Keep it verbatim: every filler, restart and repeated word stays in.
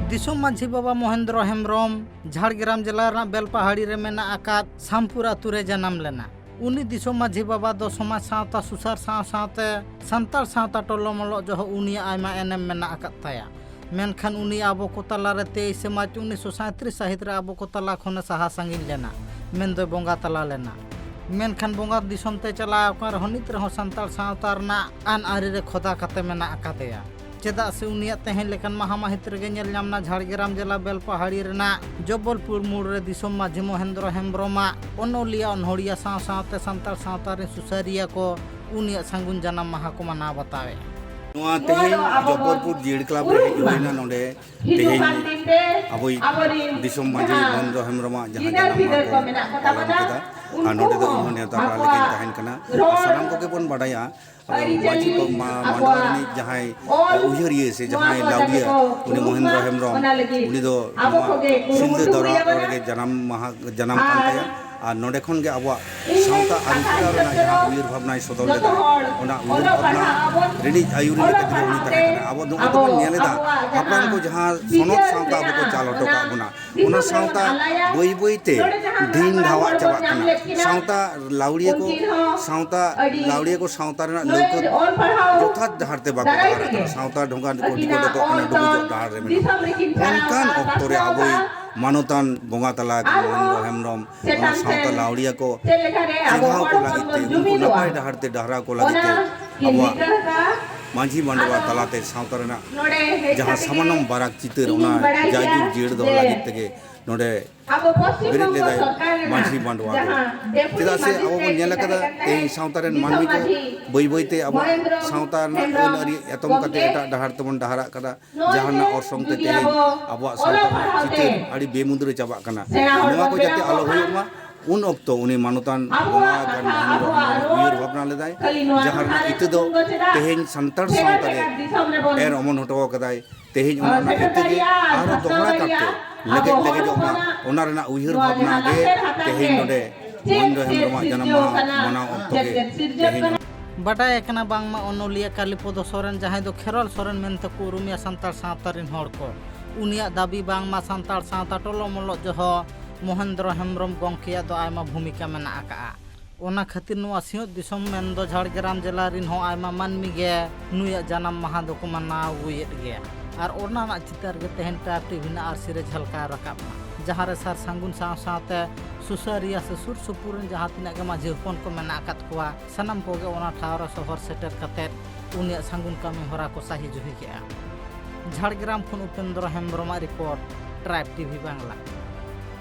ᱫᱤᱥᱚᱢ ᱢᱟᱹᱡᱷᱤ ᱵᱟᱵᱟ ᱢᱚᱦᱮᱱᱫᱨᱚ ᱦᱮᱢᱵᱽᱨᱚᱢ ᱡᱷᱟᱲᱜᱨᱟᱢ ᱡᱮᱞᱟ ᱨᱮᱱᱟᱜ ᱵᱮᱞᱯᱟᱦᱟᱲᱤ ᱨᱮ ᱢᱮᱱᱟᱜ ᱟᱠᱟᱫ ᱥᱟᱢᱯᱩᱨ ᱟᱛᱳ ᱨᱮ ᱡᱟᱱᱟᱢ ᱞᱮᱱᱟ᱾ ᱩᱱᱤ ᱫᱤᱥᱚᱢ ᱢᱟᱹᱡᱷᱤ ᱵᱟᱵᱟ ᱫᱚ ᱥᱚᱢᱟᱡᱽ ᱥᱟᱶᱛᱟ ᱥᱩᱥᱟᱹᱨ ᱥᱟᱶ ᱥᱟᱶᱛᱮ ᱥᱟᱱᱛᱟᱲ ᱥᱟᱶᱛᱟ ᱴᱚᱞᱚᱢᱚᱞᱚᱜ ᱡᱚᱦᱚᱜ ᱩᱱᱤᱭᱟᱜ ᱟᱭᱢᱟ ᱮᱱᱮᱢ ᱢᱮᱱᱟᱜ ᱟᱠᱟᱫ ᱛᱟᱭᱟ᱾ ᱢᱮᱱᱠᱷᱟᱱ ᱩᱱᱤ ᱟᱵᱚ ᱠᱚ ᱛᱟᱞᱟᱨᱮ ᱛᱮᱭᱤᱥᱮ ᱢᱟᱨᱪ ᱩᱱᱤᱥᱥᱚ ᱥᱟᱸᱭᱛᱨᱤᱥ ᱥᱟᱹᱦᱤᱛ ᱨᱮ ᱟᱵᱚ ᱠᱚ ᱛᱟᱞᱟ ᱠᱷᱚᱱᱮ ᱥᱟᱦᱟ ᱥᱟᱺᱜᱤᱧ ᱞᱮᱱᱟ, ᱢᱮᱱᱫᱚᱭ ᱵᱚᱸᱜᱟ ᱛᱟᱞᱟ ᱞᱮᱱᱟ᱾ ᱢᱮᱱᱠᱷᱟᱱ ᱵᱚᱸᱜᱟ ᱫᱤᱥᱚᱢ ᱛᱮ ᱪᱟᱞᱟᱣ ᱟᱠᱟᱱ ᱨᱮᱦᱚᱸ ᱱᱤᱛ ᱨᱮᱦᱚᱸ ᱥᱟᱱᱛᱟᱲ ᱥᱟᱶᱛᱟ ᱨᱮᱱᱟᱜ ᱟᱹᱱ ᱟᱹᱨᱤ ᱨᱮ ᱠᱷᱚᱫᱟ ᱠᱟᱛᱮ ᱢᱮᱱᱟᱜ ᱟᱠᱟᱫᱮᱭᱟ᱾ ᱪᱮᱫᱟᱜ ᱥᱮ ᱩᱱᱤᱭᱟᱜ ᱛᱮᱦᱮᱧ ᱞᱮᱠᱟᱱ ᱢᱟᱦᱟ ᱢᱟᱹᱦᱤᱛ ᱨᱮᱜᱮ ᱧᱮᱞ ᱧᱟᱢ ᱮᱱᱟ ᱡᱷᱟᱲᱜᱨᱟᱢ ᱡᱮᱞᱟ ᱵᱮᱞᱯᱟᱦᱟᱲᱤ ᱨᱮᱱᱟᱜ ᱡᱚᱵᱚᱞᱯᱩᱨ ᱢᱳᱲ ᱨᱮ ᱫᱤᱥᱚᱢ ᱢᱟᱹᱡᱷᱤ ᱢᱚᱦᱮᱱᱫᱨᱚ ᱦᱮᱢᱵᱽᱨᱚᱢᱟᱜ ᱚᱱᱚᱞᱤᱭᱟᱹ ᱚᱱᱚᱲᱦᱤᱭᱟᱹ ᱥᱟᱶ ᱥᱟᱶᱛᱮ ᱥᱟᱱᱛᱟᱲ ᱥᱟᱶᱛᱟ ᱨᱮᱱ ᱥᱩᱥᱟᱹᱨᱤᱭᱟᱹ ᱠᱚ ᱩᱱᱤᱭᱟᱜ ᱥᱟᱹᱜᱩᱱ ᱡᱟᱱᱟᱢ ᱢᱟᱦᱟ ᱠᱚ ᱢᱟᱱᱟᱣ ᱵᱟᱛᱟᱣᱮᱫᱼᱟ᱾ ᱱᱚᱣᱟ ᱛᱮᱦᱮᱧ ᱡᱚᱵᱚᱞᱯᱩᱨ ᱡᱤᱲ ᱠᱞᱟᱵᱽ ᱨᱮ ᱦᱮᱡ ᱦᱩᱭᱱᱟ᱾ ᱱᱚᱰᱮ ᱛᱮᱦᱮᱧ ᱟᱵᱚᱭᱤᱡ ᱫᱤᱥᱚᱢ ᱢᱟᱹᱡᱷᱤ ᱢᱚᱦᱮᱱᱫᱨᱚ ᱦᱮᱢᱵᱽᱨᱚᱢᱟᱜ ᱡᱟᱦᱟᱸ ᱡᱟᱱᱟᱢ ᱢᱟᱦᱟ ᱠᱚ ᱯᱟᱞᱚᱱ ᱠᱮᱫᱟ, ᱟᱨ ᱱᱚᱰᱮ ᱫᱚ ᱤᱧᱦᱚᱸ ᱱᱮᱣᱛᱟ ᱯᱮᱲᱟ ᱞᱮᱠᱟᱧ ᱛᱟᱦᱮᱱ ᱠᱟᱱᱟ᱾ ᱟᱨ ᱥᱟᱱᱟᱢ ᱠᱚᱜᱮ ᱵᱚᱱ ᱵᱟᱰᱟᱭᱟ, ᱟᱵᱚ ᱢᱟᱹᱡᱷᱤ ᱠᱚ, ᱢᱟ-, ᱢᱟᱰᱣᱟ ᱨᱤᱱᱤᱡ ᱡᱟᱦᱟᱸᱭ ᱩᱭᱦᱟᱹᱨᱤᱭᱟᱹ ᱥᱮ ᱡᱟᱦᱟᱸᱭ ᱞᱟᱹᱣᱲᱤᱭᱟᱹ, ᱩᱱᱤ ᱢᱚᱦᱮᱱᱫᱨᱚ ᱦᱮᱢᱵᱽᱨᱚᱢ, ᱩᱱᱤ ᱫᱚ ᱱᱚᱣᱟ ᱥᱤᱞᱫᱟᱹ ᱫᱚᱨᱟ ᱨᱮᱜᱮ ᱡᱟᱱᱟᱢ ᱢᱟᱦᱟ, ᱡᱟᱱᱟᱢ ᱠᱟᱱ ᱛᱟᱭᱟ᱾ ᱟᱨ ᱱᱚᱰᱮ ᱠᱷᱚᱱ ᱜᱮ ᱟᱵᱚᱣᱟᱜ ᱥᱟᱶᱛᱟ ᱟᱹᱨᱩ ᱯᱷᱮᱨᱟᱣ ᱨᱮᱱᱟᱜ ᱡᱟᱦᱟᱸ ᱩᱭᱦᱟᱹᱨ ᱵᱷᱟᱵᱽᱱᱟᱭ ᱥᱚᱫᱚᱨ ᱞᱮᱫᱟ, ᱚᱱᱟ ᱩᱭᱦᱟᱹᱨ ᱵᱷᱟᱵᱽᱱᱟ ᱨᱤᱱᱤᱡ ᱟᱹᱭᱩᱨᱤ ᱞᱮᱠᱟ ᱛᱮᱜᱮ ᱩᱱᱤ ᱛᱟᱦᱮᱸ ᱠᱟᱱᱟ᱾ ᱟᱵᱚ ᱱᱚᱜᱼᱚᱭ ᱫᱚᱵᱚᱱ ᱧᱮᱞ ᱮᱫᱟ, ᱦᱟᱯᱲᱟᱢ ᱠᱚ ᱡᱟᱦᱟᱸ ᱥᱚᱱᱚᱛ ᱥᱟᱶᱛᱟ ᱟᱵᱚ ᱠᱚ ᱪᱟᱞ ᱦᱚᱴᱚ ᱠᱟᱜ ᱵᱚᱱᱟ, ᱚᱱᱟ ᱥᱟᱶᱛᱟ ᱵᱟᱹᱭ ᱵᱟᱹᱭ ᱛᱮ ᱫᱷᱤᱱ ᱫᱷᱟᱣᱟᱜ ᱪᱟᱵᱟᱜ ᱠᱟᱱᱟ᱾ ᱥᱟᱶᱛᱟ ᱞᱟᱣᱲᱤᱭᱟᱹ ᱠᱚ, ᱥᱟᱶᱛᱟ ᱞᱟᱣᱲᱤᱭᱟᱹ ᱠᱚ ᱥᱟᱶᱛᱟ ᱨᱮᱱᱟᱜ ᱞᱟᱹᱣᱠᱟᱹ ᱡᱚᱛᱷᱟᱛ ᱰᱟᱦᱟᱨ ᱛᱮ ᱵᱟᱠᱚ ᱰᱟᱦᱟᱨ ᱠᱟᱱᱟ᱾ ᱥᱟᱶᱛᱟ ᱰᱷᱚᱸᱜᱟ ᱠᱚ ᱰᱤᱠᱚ ᱰᱚᱠᱚᱜ ᱠᱟᱱᱟ, ᱰᱩᱵᱩᱡᱚᱜ ᱰᱟᱦᱟᱨ ᱨᱮ ᱢᱮᱱᱟᱜᱼᱟ᱾ ᱚᱱᱠᱟᱱ ᱚᱠᱛᱚ ᱨᱮ ᱟᱵᱚᱭᱤᱡ ᱢᱟᱱᱚᱛᱟᱱ ᱵᱚᱸᱜᱟ ᱛᱟᱞᱟ ᱟᱠᱟᱱ ᱢᱚᱦᱮᱱᱫᱨᱚ ᱦᱮᱢᱵᱽᱨᱚᱢ ᱚᱱᱟ ᱥᱟᱶᱛᱟ ᱞᱟᱣᱲᱤᱭᱟᱹ ᱠᱚ ᱪᱮᱸᱜᱷᱟᱣ ᱠᱚ ᱞᱟᱹᱜᱤᱫ ᱛᱮ, ᱩᱱᱠᱩ ᱱᱟᱯᱟᱭ ᱰᱟᱦᱟᱨ ᱛᱮ ᱰᱟᱦᱨᱟᱣ ᱠᱚ ᱞᱟᱹᱜᱤᱫ ᱛᱮ ᱟᱵᱚᱣᱟᱜ ᱢᱟᱹᱡᱷᱤ ᱢᱟᱰᱣᱟ ᱛᱟᱞᱟᱛᱮ ᱥᱟᱶᱛᱟ ᱨᱮᱱᱟᱜ ᱡᱟᱦᱟᱸ ᱥᱟᱢᱟᱱᱚᱢ ᱵᱟᱨᱟᱠ ᱪᱤᱛᱟᱹᱨ, ᱚᱱᱟ ᱡᱟᱭᱡᱩᱜᱽ ᱡᱤᱭᱟᱹᱲ ᱫᱚᱦᱚ ᱞᱟᱹᱜᱤᱫ ᱛᱮᱜᱮ ᱱᱚᱰᱮ ᱵᱮᱨᱮᱫ ᱞᱮᱫᱟᱭ ᱢᱟᱹᱡᱷᱤ ᱢᱟᱰᱣᱟ ᱫᱚ᱾ ᱪᱮᱫᱟᱜ ᱥᱮ ᱟᱵᱚ ᱵᱚᱱ ᱧᱮᱞ ᱟᱠᱟᱫᱟ, ᱛᱮᱦᱮᱧ ᱥᱟᱶᱛᱟ ᱨᱮᱱ ᱢᱟᱹᱱᱢᱤ ᱠᱚ ᱵᱟᱹᱭ ᱵᱟᱹᱭ ᱛᱮ ᱟᱵᱚᱣᱟᱜ ᱥᱟᱶᱛᱟ ᱨᱮᱱᱟᱜ ᱟᱹᱱ ᱟᱹᱨᱤ ᱮᱛᱚᱢ ᱠᱟᱛᱮ ᱮᱴᱟᱜ ᱰᱟᱦᱟᱨ ᱛᱮᱵᱚᱱ ᱰᱟᱦᱟᱨᱟᱜ ᱠᱟᱱᱟ᱾ ᱡᱟᱦᱟᱸ ᱨᱮᱱᱟᱜ ᱚᱨᱥᱚᱝ ᱛᱮ ᱛᱮᱦᱮᱧ ᱟᱵᱚᱣᱟᱜ ᱥᱟᱶᱛᱟ ᱨᱮᱱᱟᱜ ᱪᱤᱛᱟᱹᱨ ᱟᱹᱰᱤ ᱵᱮᱢᱩᱫᱽᱨᱟᱹ ᱪᱟᱵᱟᱜ ᱠᱟᱱᱟ᱾ ᱱᱚᱣᱟ ᱠᱚ ᱡᱟᱛᱮ ᱟᱞᱚ ᱦᱩᱭᱩᱜ ᱢᱟ, ᱩᱱ ᱚᱠᱛᱚ ᱩᱱᱤ ᱢᱟᱱᱚᱛᱟᱱ ᱵᱚᱸᱜᱟ ᱟᱠᱟᱱ ᱢᱚᱦᱮᱱᱫᱨᱚ ᱦᱮᱢᱵᱨᱚᱢ ᱩᱭᱦᱟᱹᱨ ᱵᱷᱟᱵᱽᱱᱟ ᱞᱮᱫᱟᱭ, ᱡᱟᱦᱟᱸ ᱨᱮᱱᱟᱜ ᱤᱛᱟᱹ ᱫᱚ ᱛᱮᱦᱮᱧ ᱥᱟᱱᱛᱟᱲ ᱥᱟᱶᱛᱟ ᱨᱮ ᱮᱨ ᱚᱢᱚᱱ ᱦᱚᱴᱚ ᱟᱠᱟᱫᱟᱭ᱾ ᱛᱮᱦᱮᱧ ᱚᱱᱟ ᱨᱮᱱᱟᱜ ᱤᱛᱟᱹ ᱜᱮ ᱟᱨᱦᱚᱸ ᱫᱚᱦᱲᱟ ᱠᱟᱨᱛᱮ ᱞᱮᱜᱮᱡ ᱞᱮᱜᱮᱡᱚᱜ ᱢᱟ, ᱚᱱᱟ ᱨᱮᱱᱟᱜ ᱩᱭᱦᱟᱹᱨ ᱵᱷᱟᱵᱽᱱᱟ ᱜᱮ ᱛᱮᱦᱮᱧ ᱱᱚᱰᱮ ᱢᱚᱦᱮᱱᱫᱨᱚ ᱦᱮᱢᱵᱨᱚᱢᱟᱜ ᱡᱟᱱᱟᱢ ᱢᱟᱦᱟ ᱢᱟᱱᱟᱣ ᱚᱠᱛᱚ ᱜᱮ ᱛᱮᱦᱮᱧ ᱵᱟᱰᱟᱭ ᱟᱠᱟᱱᱟ ᱵᱟᱝᱢᱟ ᱚᱱᱚᱞᱤᱭᱟᱹ ᱠᱟᱞᱤᱯᱚᱫᱚ ᱥᱚᱨᱮᱱ, ᱡᱟᱦᱟᱸᱭ ᱫᱚ ᱠᱷᱮᱨᱣᱟᱞ ᱥᱚᱨᱮᱱ ᱢᱮᱱᱛᱮ ᱠᱚ ᱩᱨᱩᱢᱮᱭᱟ ᱥᱟᱱᱛᱟᱲ ᱥᱟᱶᱛᱟ ᱨᱮᱱ ᱦᱚᱲ ᱠᱚ, ᱩᱱᱤᱭᱟᱜ ᱫᱟᱹᱵᱤ ᱵᱟᱝᱢᱟ ᱥᱟᱱᱛᱟᱲ ᱥᱟᱶᱛᱟ ᱴᱚᱞᱚᱢᱚᱞᱚᱜ ᱡᱚᱦᱚᱜ ᱢᱚᱦᱮᱱᱫᱨᱚ ᱦᱮᱢᱵᱨᱚᱢ ᱜᱚᱢᱠᱮᱭᱟᱜ ᱫᱚ ᱟᱭᱢᱟ ᱵᱷᱩᱢᱤᱠᱟ ᱢᱮᱱᱟᱜ ᱟᱠᱟᱫᱼᱟ᱾ ᱚᱱᱟ ᱠᱷᱟᱹᱛᱤᱨ ᱱᱚᱣᱟ ᱥᱤᱧᱚᱛ ᱫᱤᱥᱚᱢ ᱢᱮᱱᱫᱚ ᱡᱷᱟᱲᱜᱨᱟᱢ ᱡᱮᱞᱟ ᱨᱤᱱ ᱦᱚᱸ ᱟᱭᱢᱟ ᱢᱟᱹᱱᱢᱤ ᱜᱮ ᱱᱩᱭᱟᱜ ᱡᱟᱱᱟᱢ ᱢᱟᱦᱟ ᱫᱚᱠᱚ ᱢᱟᱱᱟᱣ ᱟᱹᱜᱩᱭᱮᱫ ᱜᱮᱭᱟ᱾ ᱟᱨ ᱚᱱᱟ ᱨᱮᱱᱟᱜ ᱪᱤᱛᱟᱹᱨ ᱜᱮ ᱛᱮᱦᱮᱧ ᱴᱨᱟᱭᱤᱵᱽ ᱴᱤᱵᱷᱤ ᱨᱮᱱᱟᱜ ᱟᱹᱨᱥᱤ ᱨᱮ ᱡᱷᱟᱞᱠᱟᱣ ᱨᱟᱠᱟᱵ ᱮᱱᱟ, ᱡᱟᱦᱟᱸ ᱨᱮ ᱥᱟᱨ ᱥᱟᱹᱜᱩᱱ ᱥᱟᱶ ᱥᱟᱶᱛᱮ ᱥᱩᱥᱟᱹᱨᱤᱭᱟᱹ ᱥᱮ ᱥᱩᱨ ᱥᱩᱯᱩᱨ ᱨᱮᱱ ᱡᱟᱦᱟᱸ ᱛᱤᱱᱟᱹᱜ ᱜᱮ ᱢᱟᱹᱡᱷᱤ ᱦᱚᱯᱚᱱ ᱠᱚ ᱢᱮᱱᱟᱜ ᱟᱠᱟᱫ ᱠᱚᱣᱟ, ᱥᱟᱱᱟᱢ ᱠᱚᱜᱮ ᱚᱱᱟ ᱴᱷᱟᱶ ᱨᱮ ᱥᱚᱦᱚᱨ ᱥᱮᱴᱮᱨ ᱠᱟᱛᱮᱫ ᱩᱱᱤᱭᱟᱜ ᱥᱟᱹᱜᱩᱱ ᱠᱟᱹᱢᱤ ᱦᱚᱨᱟ ᱠᱚ ᱥᱟᱹᱦᱤ ᱡᱩᱦᱤ ᱠᱮᱫᱼᱟ᱾ ᱡᱷᱟᱲᱜᱨᱟᱢ ᱠᱷᱚᱱ ᱩᱯᱮᱱᱫᱨᱚ ᱦᱮᱢᱵᱨᱚᱢᱟᱜ ᱨᱤᱯᱳᱨᱴ, ᱴᱨᱟᱭᱤᱵᱽ ᱴᱤᱵᱷᱤ ᱵᱟᱝᱞᱟ᱾